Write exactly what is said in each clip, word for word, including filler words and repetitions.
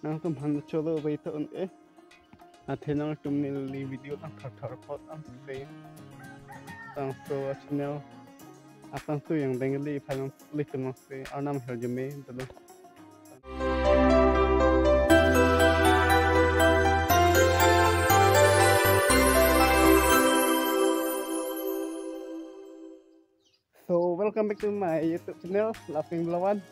Nangtum han cholo wait on eh. Athe nangtum neli video langthar thar pot am se. Tangso channel akangtui yang Bengali phalang litum se arnam herjeme dolo. So welcome back to my YouTube channel, Laughing Belawan.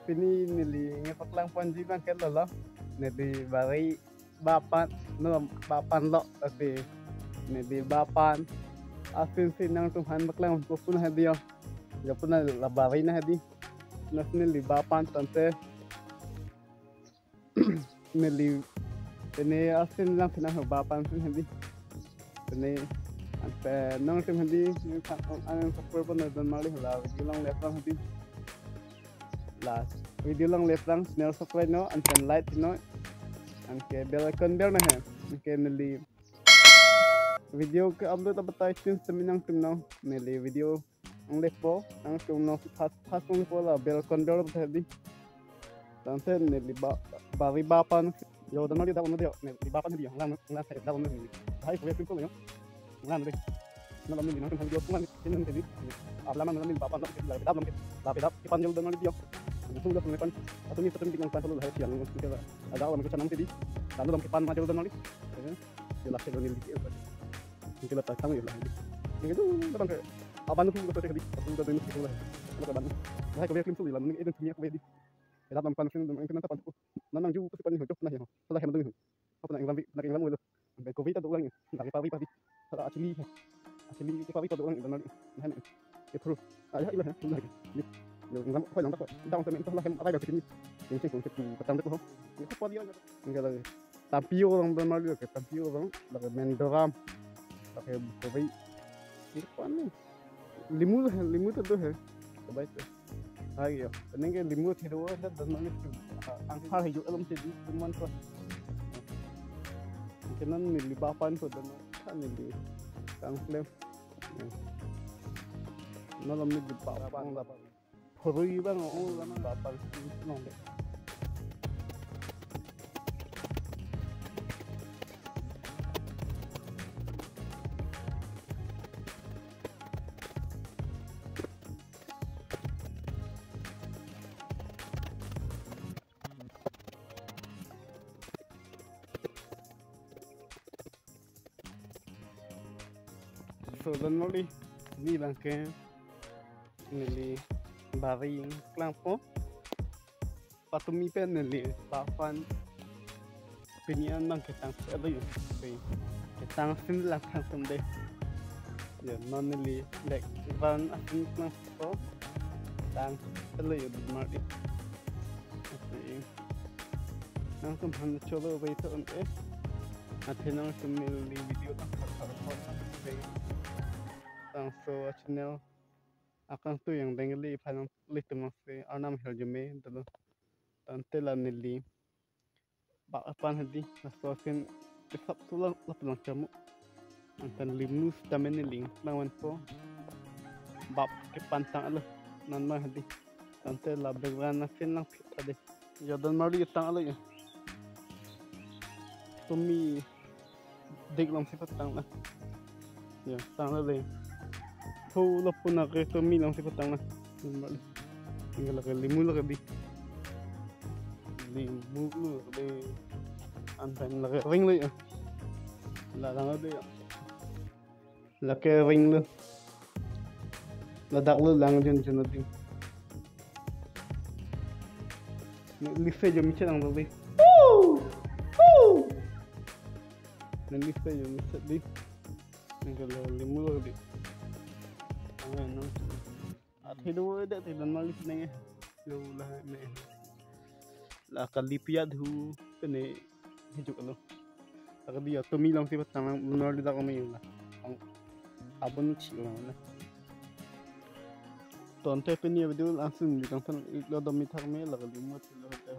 Pini neli ngepaklang ponji abang ke lolo. Neli bari bapan, no, bapan lo, tapi neli bapan. Asin si nangtum han paklang pon hadi yo. Ya puna la bari na hadi. Nas neli bapan tangte. Neli, neli asin lang pina ho bapan sin hadi. Neli, ante nangtum hadi, neli kan, an support pon don mali la video long left lang hadi. La video long left lang, channel subscribe non, ante like non, anke bell icon bell na he, anke neli video ke upload apa tai tin semi nangtum non, neli video ang lepo, nangtum non fast fast ang lepo la bell icon bell apa hadi. Tangte neli ba, bari bapan. Yo, don mali dak on dei, neli bapan hadi yo. Lang, lang, dak on dei. Hai, kue simple yo. Lang dei. Nangtum neli nangtum hadi yo, lang, ini neli. Abla nangtum neli bapan, lang, la dap, lang, la dap, kipan yo don mali yo. Nangtum dap, nangtum pan. Atau ni, atau ni, nangtum pan, hai, yang, kita ada, lang, kita nang tadi. Lalu, lang, kipan, maju don mali. Ya, jelas ya, don mali. Kita letak tang yo, lang. Ini tu, abang ke, abang tu, betul tadi. Aku dah dengar, aku lah. Abang, hai, kue simple lang, ini tu, ini aku di. Ila bang pan sin dum, kena tapan ko. Nanang ju ko si pan ni ho, jok na ho. Hala hem dum ho. Apa na inglam bi, na inglam ulo. Be covid ta dolang ni. Lagi pawi pawi. Hala asli. Asli ke pawi ta dolang dan lagi. Hem. Ke thru. Ah, ya, ila hem. Lagi. Yo, inglam ko lang ta ko. Down semen to la hem apa ya sini. Yang sing ko tu patang tu ho. Ni ko pawi lagi. Enggak lagi. Tampio orang dan lagi ke tampio orang. Lagi main drum. Lagi covid. Ini pan ni. Limu, limu tu tu he. Kebaik tu. Hai yo. Pening ke limu thiru dah dan manis tu. Angkar hijuk alam sih di teman tu. Kenan neli bapan tu dan kan neli kang klem. Malam ni di bapan lah. Hurui bang, oh, lama bapan tu nong deh. So, don mali, ni bang ke, neli bari klangpo. Patumi pen neli bapan pini an bang ketang selo yo. Pe ketang sin lang tang sende. Yo non neli dek ban asin nang so tang selo yo di mari. Oke. Nangtum han cholo wait on eh. Athe nangtum neli video tang thar thar pot. Tangso channel akangtui yang Bengali phalang litum se arnam herjeme dolo. Tangte la neli bak apan hadi, laso asin isap sulang lapulang chamu. Antan limu sitame neli lang wan po. Bap kepantang alo nan ma hadi. Tangte la background asin lang phit hadi. Yo don mali tang alo yo. Tumi dik long si patang na. Ya, tang na deh. Ho lo pun na ke tumi long si patang na. Tinggal lagi limu lagi di. Limu lo deh. Antan lagi ring lo ya. La lang lo deh ya. Lake ring lo. Ladak lo lang jun jun lo ding. Lise jo michet ang lo deh. Lise jo michet deh. Nang kalau limu lo deh. Ang ano. Athe do de te don mali neng eh. Lo la me. La kali pia dhu pene hijuk lo. La kali ya tumi long si patang nang benar di tak kami la. Ang abon chi lang na. Tangte pini video langsung di tang tan lo dom mi thak me la kali mo lo te.